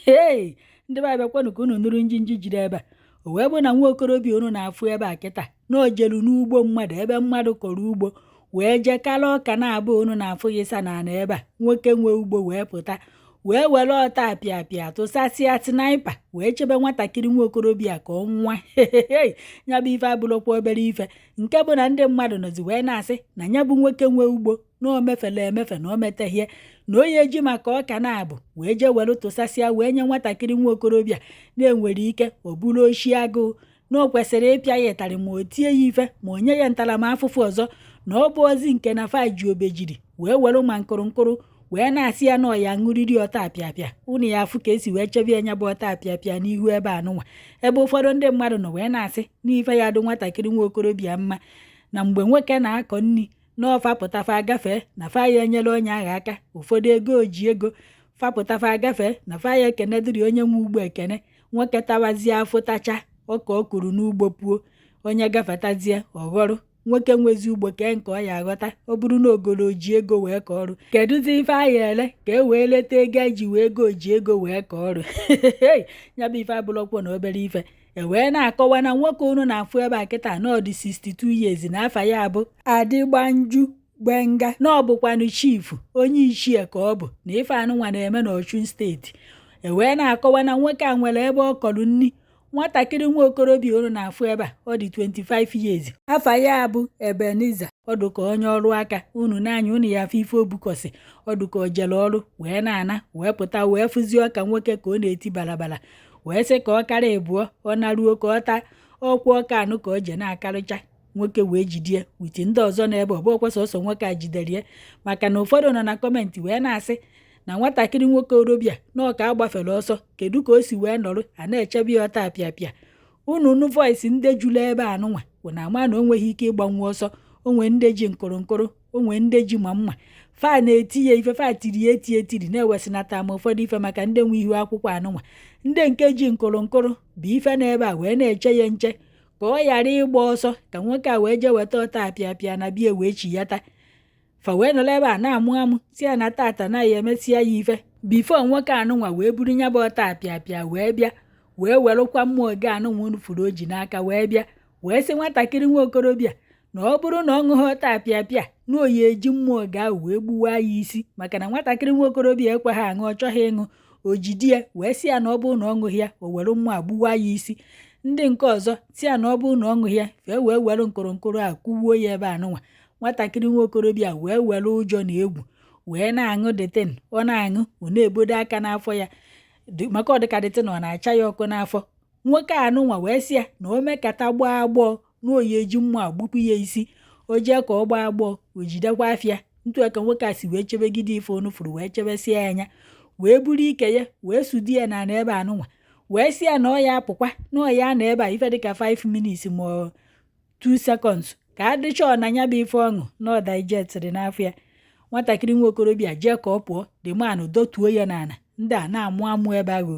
Hei, ndị be abịakwanụ ka unu nụrụ njinji jiri ebe a. O wee bụ na nwa okorobịa unu na-afụ ebe a kịta na o jelu n'ugbo mmadụ, ebe mmadụ kọrọ ugbo, wee jee kara ọka na-abụ unu na-afụ ya ịsa n'ala ebe a. Nwoke nwe ugbo wee pụta, wee were ọta apịapịa tụsasịa sniper, wee chebe nwatakịrị nwa okorobịa ka ọ nwa. Ya bụ ife abụrụkwa obere ife, nke bụ na ndị mmadụ nọzi wee na-asị na ya bụ nwoke nwe ugbo na o mefere emefe, na o metehie, na onye eji maka ọka na-abụ wee jee were tụsasịa wee nye nwatakịrị nwa okorobịa na-enwere ike ọ bụrụ oshi agụụ, na o kwesịrị ịpịa ya ịtarị, ma o tie ya ife, ma o nye ya ntaramahụhụ ọzọ. Na ọ bụ ozi nke na fa ji obejiri wee were ma nkụrụnkụrụ wee na-asị ya na ọya ṅụrịrị ọta apịapịa. Unu ya afụ ka esi wee chebe ya nya bụ ọta apịapịa n'ihu ebe anụnwa, ebe ụfọdụ ndị mmadụ nọ wee na-asị n'ife ya dị nwatakịrị nwa okorobịa mma, na mgbe nwoke na-akọ nri na ọfapụtafa agafee, na fa ya enyere onye ahụ aka. Ụfọdụ ego oji ego fapụtafa agafee, na fa ya ekene dịrị onye nwe ugbo ekene. Nwoke tawazie afụ, tacha ọka ọ kụrụ n'ugbo puo, onye gafetazie ọghọrọ. Nwoke nwezi ugbo kee nke ọ ya aghọta. Ọ bụrụ na ogolo oji ego wee kọọ ọrụ, kedụzi ife a ya ele ka e wee leta ego eji wee ego oji ego wee kọọ ọrụ? Ya bụ ife abụrụkwa na obere ife. E wee na-akọwa na nwoke unu na-afụ ebe a kịta na ọ dị 62 years, na afa ya bụ Adịgbanju Gbenga, na ọ bụkwanụ chief, onye ichie ka ọ bụ, na ife anụnwa na-eme n'Ọchụn Steeti. E wee na-akọwa na nwoke a nwere ebe ọ kọrọ nri. Nwatakịrị nwa okorobịa unu na-afụ ebe a, ọ dị 25 years, afa ya bụ Ebenezer. Ọ dị ka onye ọrụ aka. Unu n'anya unu ya afụ ife obukọsị. Ọ dị ka o jere ọrụ wee na-ana, wee pụta, wee fụzie ọka nwoke ka ọ na-eti balabala, wee sị ka ọ kara ịbụọ ọ naruo ka ọ taa ọkwa ọka anụ ka o je na-akarịcha. Nwoke wee jidie with ndị ọzọ n'ebe ọ bụghịkwa sọsọ nwoke a jidere ya, maka na ụfọdụ nọ na comment wee na-asị na nwatakịrị nwoke orobịa na ọka agbafere ọsọ, kedu ka o si wee nọrọ a na-echebe ya ọta apịapịa? Unu nụ voice ndị juru ebe anụnwa bụ na ama na o nweghị ike ịgbanwe ọsọ. Onwe ndị ji nkụrụnkụrụ, onwe ndị ji ma mma, fa na-eti ya ife, fa tiri ya eti etiri na-ewesinata ma ụfọdụ ife maka ndị nwe ihu akwụkwọ anụnwa. Ndị nke ji nkụrụnkụrụ bụ ife n'ebe a wee na-eche ya nche ka ọ ghara ịgba ọsọ, ka nwoke a wee jee weta ọta apịapịa na bia wee chiyata. Fa wee nọrọ ebe a na-amụ amụ si ya na tata na ya emesịa ya ife before nwoke anụnwa wee buru ya bụ ọta apịapịa wee bịa, wee werụkwa mmụọ oge anụnwa unu furu o ji n'aka wee bịa, wee sị nwatakịrị nwa okorobịa na ọ bụrụ na ọ ṅụghị ọta apịapịa, na oyi eji mmụọ oge ahụ wee gbuwaa ya isi, maka na nwatakịrị nwa okorobịa ekweghị aṅụ, ọ chọghị ịṅụ. O jidi ya wee sị ya na ọ bụrụ na ọ ṅụghị ya, o were mmụọ gbuwaa ya isi. Ndị nke ọzọ si ya na ọ bụrụ na ọ ṅụghị ya, fee wee were nkụrụnkụrụ a kụwuo ya ebe anụnwa. Nwatakịrị nwa okorobịa wee were ụjọ na egwu wee na-aṅụ the thing. Ọ na-aṅụ, ọ na-ebodo aka n'afọ ya, maka ọ dịka the thing ọ na-acha ya ọkụ n'afọ. Nwoke anụnwa wee sị ya na o mekata gbaa agbọọ, na oyi eji mmụọ agbupụ ya isi. O jee ka ọ gbaa agbọọ, o jidekwa afịa ntụ aka. Nwoke a si wee chebegide ife onu furu wee chebesia ya anya, wee buru ike ya wee sudi ya n'ala ebe anụnwa, wee sị ya na ọ ya apụkwa, na ọ ya na ebe a ife dịka 5 minutes ma ọ 2 seconds ka adịcha ọ na ya bụ ife ọṅụ na ọ digestịrị n'afọ ya. Nwatakịrị nwa okorobịa jee ka ọ pụọ, the man dọtuo ya n'ala. Ndị a na-amụ amụ ebe ahụ.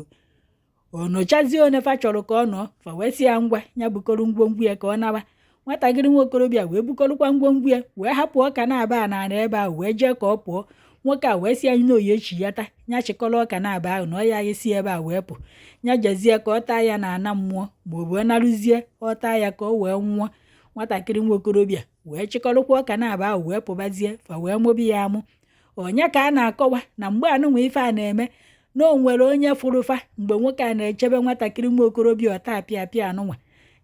Ọ nọchazie one fa chọrọ ka ọ nọọ, fa wee sị ya ngwa, ya bukọrọ ngwongwo ya ka ọ nawa. Nwatakịrị nwa okorobịa wee bukọrọkwa ngwongwo ya, wee hapụ ọka na-aba n'ala ebe ahụ, wee jee ka ọ pụọ. Nwoke a wee sị ya na oyi echiyata, ya chịkọrọ ọka na-aba ahụ, na ọ ya esi ebe a wee pụ, ya jezie ka ọ taa ya na ana mmụọ, ma ọ bụ ọ narụzie ọ taa ya ka ọ wee nwụọ. Nwatakịrị nwa okorobịa wee chịkọrọkwa ọka na-aba ahụ wee pụbazie. Fa wee mụbi ya amụ. Onye ka a na-akọwa na mgbe anụnwa ife a na-eme, na o nwere onye fụrụ fa mgbe nwoke a na-echebe nwatakịrị nwa okorobịa ọta apịa apịa anụnwa.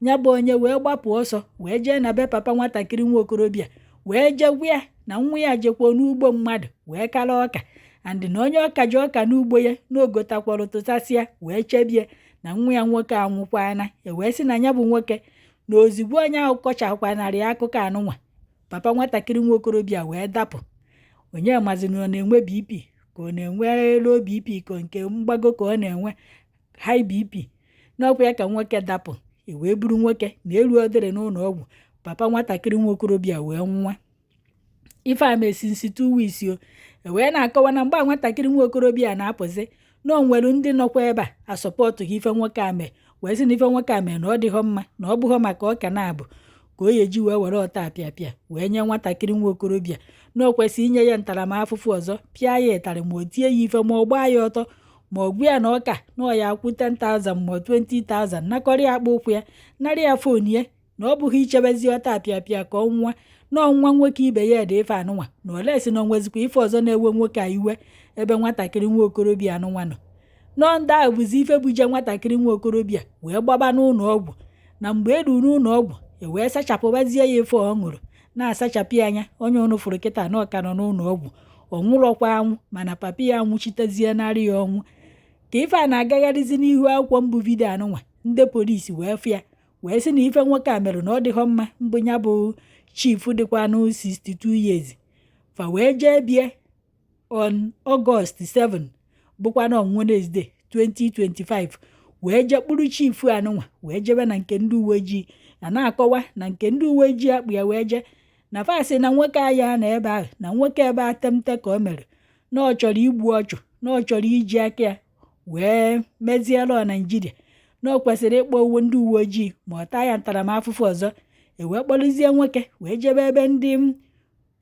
Ya bụ onye wee gbapụ ọsọ wee jee na be papa nwatakịrị nwa okorobịa, wee jee gwa ya na nwa ya jekwuo n'ugbo mmadụ wee kara ọka, and na onye ọka ji ọka n'ugbo ya na ogotakwara tụsasịa wee chebie, na nwa ya nwoke anwụkwana. E wee sị na ya bụ nwoke na ozigbo onye ahụ kọchakwanarị akụkọ anụnwa, papa nwatakịrị nwa okorobịa wee dapụ. Onye mazi na ọ na-enwe BP, ka ọ na-enwe low BP, ka nke mgbago, ka ọ na-enwe high BP, n'ọkwa ya ka nwoke dapụ. E wee buru nwoke na elu odere n'ụlọ ọgwụ. Papa nwatakịrị nwa okorobịa wee nwa. Ife a mesi nsi 2 weeks o. E wee na-akọwa na mgbe a nwatakịrị nwa okorobịa na-apụzi, na o nwere ndị nọkwa ebe a asọpọtụ ha ife nwoke a mee, wee sị na ife nwoke a mee na ọ dịghọ mma, na ọ bụghọ maka ọka na-abụ ka o yeji wee were ọta apịapịa wee nye nwatakịrị nwa okorobịa, na o kwesị inye ya ntaramahụhụ ọzọ, pịa ya ịtarị, ma o tie ya ife, ma ọ gbaa ya ọtọ, Ma ọ gwa ya na ọka na ọ ya akwụ 10,000 ma 20,000, nakọrọ ya akpa ụkwụ ya, nara ya phone ya, na ọ bụghị ichebezi ọta apịapịa ka ọ nwa nọọ nwa nwoke ibe ya dị ife anụnwa na olesi na onwezikwa ife ọzọ na-ewe nwoke a iwe ebe nwatakịrị nwa okorobịa anụnwa nọ. Nọọ ndị ahụ bụzi ife buje nwatakịrị nwa okorobịa wee gbaba n'ụlọ ọgwụ, na mgbe e ruru n'ụlọ ọgwụ, e wee sachapụbazie ya ife ọ ṅụrụ na-asachapụ ya anya. Onye ụnụ fụrụ kịta na ọka nọ n'ụlọ ọgwụ, ọ nwụrọkwa anwụ, mana papa ya anwụchitezie narị ya ọnwụ. Ka ife a na-agagharịzi n'ihu akwụkwọ mbụ video anụnwa, ndị polisi wee fụ ya wee sị na ife nwoke a mere na ọ dịghọ mma. Mbụ ya bụ chief dịkwanụ 62 years, fa wee jee bie on August 7, bụkwa on Wednesday 2025, wee jee kpụrụ chief anụnwa wee jebe na nke ndị uwe ojii. A na-akọwa na nke ndị uwe ojii akpụ ya wee jee na fa sị na nwoke aya na ebe ahụ, na nwoke ebe atemte ka o mere, na ọ chọrọ igbu ọchụ, na ọ chọrọ iji aka ya wee meziela Naijiria, na ọ kwesịrị ịkpọ uwe ndị uwe ojii ma ọ taa ya ntaramahụhụ ọzọ. E wee kpọrụzie nwoke wee jebe ebe ndị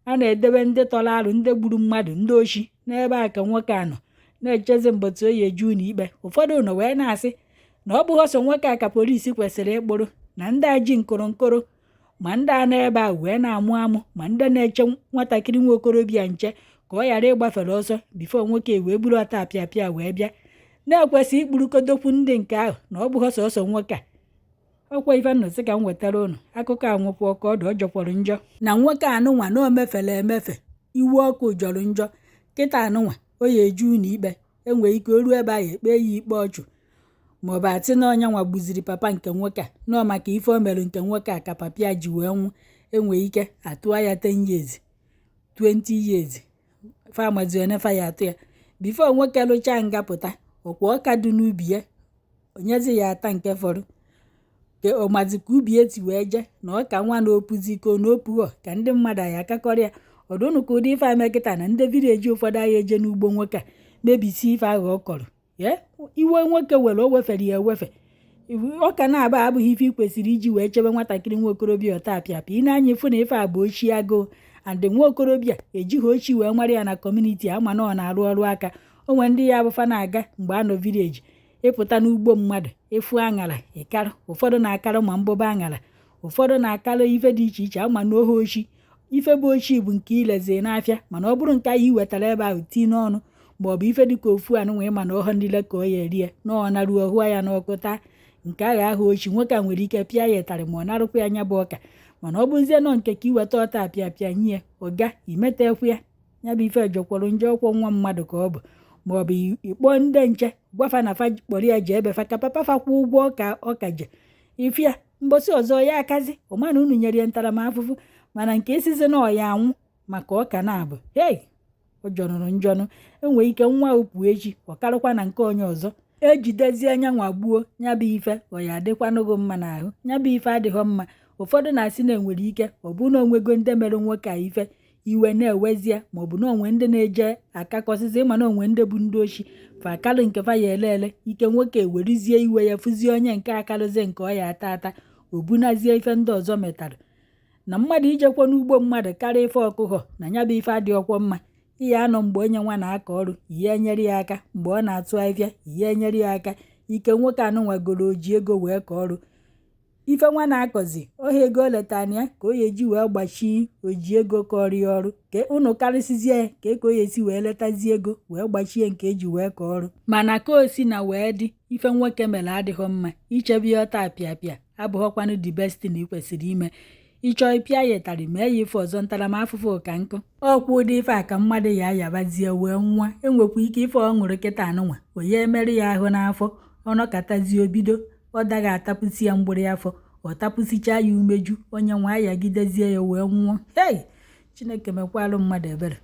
a na-edebe ndị tọrọ arụ, ndị gburu mmadụ, ndị oshi. N'ebe a ka nwoke a nọ na-echezi mbọtụ oyi eju ụlọ ikpe. Ụfọdụ nọ wee na-asị na ọ bụghị ọsọ nwoke a ka polisi kwesịrị ịkpụrụ, na ndị a ji nkụrụ nkụrụ, ma ndị a n'ebe ahụ wee na-amụ amụ, ma ndị na-eche nwatakịrị nwa okorobịa nche ka ọ ghara ịgbafere ọsọ before nwoke wee buru ọta apịapịa wee bịa, na-ekwesị ikpurukodokwu ndị nke ahụ, na ọ bụghị sọsọ nwoke a. Ọkwa ife nnụsị ka m wetara ụnụ akụkọ a nwụpụ ka ọdụ ọ jọkwọrọ njọ na nwoke anụnwa na o mefere emefe iwu ọkụ jọrọ njọ. Kịta anụnwa o ya eju ụlọ ikpe, enwee ike o ruo ebe ahụ ekpe ya ikpe ọchụ, maọbụ atị na ọnya nwa gbuziri papa nke nwoke a, nọọ maka ife o mere nke nwoke a ka papa ya ji wee nwụ. Enwee ike atụọ ya 10 years, 20 years, famazi one fa ya atụ ya before nwoke lụchaa nga pụta. Ọkwa ọka dị n'ubi ya onyezi ya ata nke fọrọ ka ọmazi ka ubi eti wee jee na ọka nwa na opuzi ko na opughọ ka ndị mmadụ anyị akakọrọ ya ọdụ ụnụ ka ụdị ife a mee kịta na ndị village ụfọdụ anyị eje n'ugbo nwoke a mebisie ife ahụ ọ kọrọ. Ee, iwe nwoke were o wefere ya ewefe. Ọka na-aba abụghị ife ị kwesịrị iji wee chebe nwatakịrị nwa okorobịa ọta apịapịa. Ị na-anya ịfụ na ife a bụ ochi agụụ, and nwa okorobịa ejighị ochi wee mara ya na community ama na ọ na-arụ ọrụ aka. Onwe ndị ya abụfa na-aga mgbe a nọ village, ịpụta n'ugbo mmadụ ịfụ aṅara ịkarụ, ụfọdụ na-akarụ ma mbụba aṅara, ụfọdụ na-akarụ ife dị iche iche ama na ohe ochi. Ife bụ ochi bụ nke ilezi n'afịa, mana ọ bụrụ nke anyị wetara ebe ahụ tii n'ọnụ, maọbụ ife dịka ofu anụnwa, ịma na ọhọ niile ka ọ ya erie na ọ naruo hụa ya n'ọkụ taa nke agha ahụ ochi. Nwoke a nwere ike pịa ya ịtarị ma ọ narụkwa ya nya bụ ọka, mana ọ bụzie nọ nke ka iweta ọta apịa apịa nye ọga imetekwu ya, ya bụ ife jọkwọrọ njọ. Ọkwọ nwa mmadụ ka ọ bụ, maọbụ ịkpọọ ndị nche gwafa na fa kpọrọ ya jee ebe fa ka papa fa kwụ ụgwọ ọka ọka je ifia mbọsị ọzọ ya akazi ọma na unu nyere ya ntaramahụhụ. Mana nke esizi na ọya anwụ maka ọka na-abụ, hei, ọ jọrọ njọnụ. Enwere ike nwa opụ echi ọ karịkwa na nke onye ọzọ ejidezie nyanwa gbuo ya bụ ife, ọ ya adịkwanụghị mma n'ahụ. Ya bụ ife adịghọ mma. Ụfọdụ na-asị na enwere ike ọ bụ na onwego ndị mere nwoke a ife iwe na-ewezie, maọbụ na onwe ndị na-eje akakọsịsị, ịma na onwe ndị bụ ndị ochi fa akalụ nke fa ya ele ele ike. Nwoke ewerizie iwe ya fụzie onye nke akalụzi nke ọ ya ata ata, o bunazie ife ndị ọzọ metara na mmadụ ijekwa n'ugbo mmadụ karịa ife ọkụghọ na ya bụ ife adịghọkwọ mma. Ihe anọ mgbe onye nwa na-akọ ọrụ, ihe enyere ya aka mgbe ọ na-atụ ahịhịa, ihe enyere ya aka ike. Nwoke anụnwagoro oji ego wee kọọ ọrụ ife nwa na-akọzi ọha ego o letara ya ka o ya eji wee gbachi oji ego kọrọ ya ọrụ ka ụnụ karịsịzie ya ka o ya esi wee letazie ego wee gbachie nke eji wee kọọ ọrụ. Mana ka o si na wee dị, ife nwoke mere adịghọ mma. Ichebe ya ọta apịapịa abụghọkwanụ the best thing ị kwesịrị ime. Ịchọọ ịpịa ya ịtarị, mee ya ife ọzọ, ntaramahụhụ ka nkụ. Ọkwa ụdị ife a ka mmadụ ya ayabazie wee nwa. Enwekwa ike ife ọ ṅụrụ kịta anụnwa onye emerụ ya ahụ n'afọ, ọnọkatazie obido ọ daghị atapụsi ya mgbụrụ afọ, ọ tapụsichaa ya umeju, onye nwa ayagidezie ya wee nwụọ. Hei, Chineke mekwalụ mmadụ ebere.